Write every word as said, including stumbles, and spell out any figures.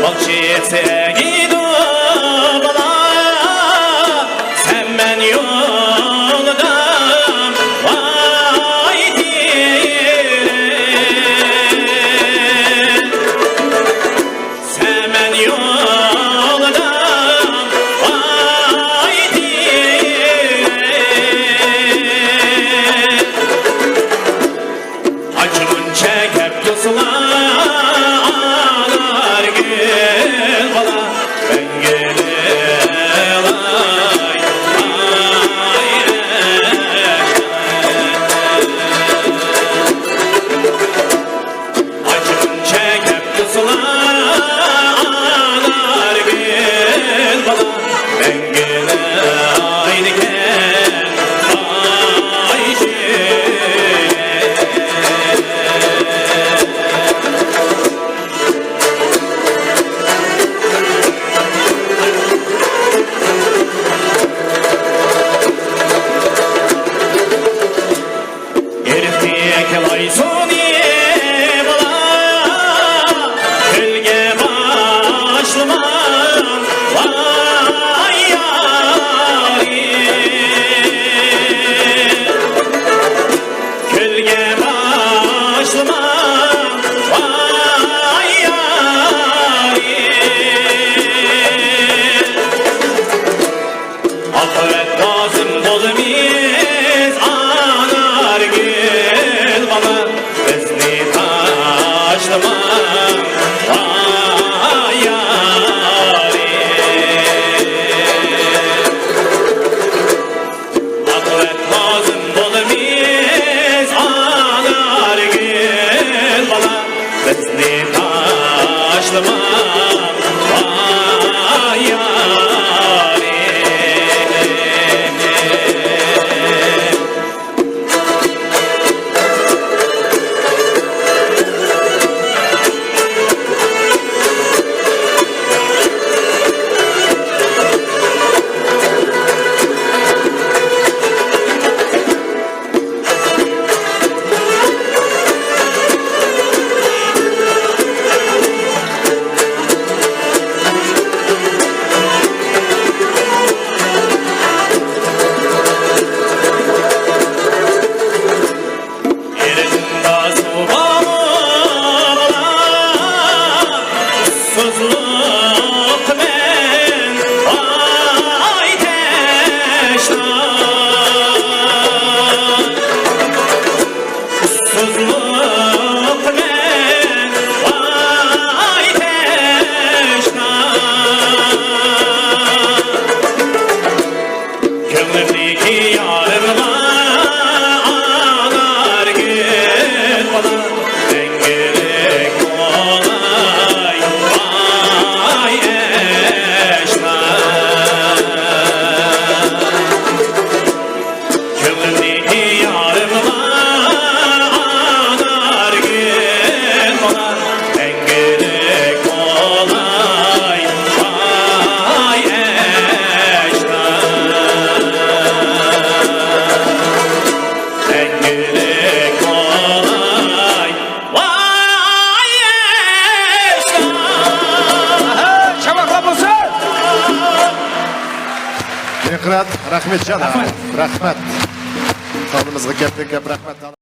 باغچىسى ئىدى بالا، سەن مەن يولدا ۋاي تېرىم. سەمەن يولدا ئايدى. ئاچمۇنچە كەپتۇسىلا ئانارگۈل بالا، مەڭگۈلۈك ئاي، ئاي، ئاي. ئاچمۇنچە كەپتۇسىلا ئانارگۈل بالا، مەڭگۈلۈك ئايدىكەن ئايشىق. ئېرىقتەك لاي سۇنى بالا، كۆلگە باشلىما، ۋاي يارىم. كۆلگە باشلىما، ۋاي يارىم. ئاقىۋەت لازىم بولىمىز ئانارگۈل بالا، بىزنى تاشلىما، ۋاي يارىم. ئاقىۋەت لازىم بولىمىز ئانارگۈل بالا، بىزنى تاشلىما، ۋاي يارىم. ئېلىمدا سۇ بار، سۇسۇزلۇقتا مەن ئاي تەشنا. سۇسۇزلۇقتا مەن ئاي تەشنا. كۆڭلۈمدىكى يارىمغا ئانارگۈل بالا، مەڭگۈلۈك بولاي، ئاي ئەشنا. كۆڭلۈمدىكى يارىمغا ئانارگۈل بالا، مەڭگۈلۈك بولاي، ئاي ئەشنا. مەڭگۈلۈك بولاي، ۋاي ئەشنا. ئەھە، چاۋاكلار بولسۇن. مىقرات، رەھمەت جان. رەھمەت. رەھمەت. تالىمىزغا كەپتىن كەپ رەھمەت.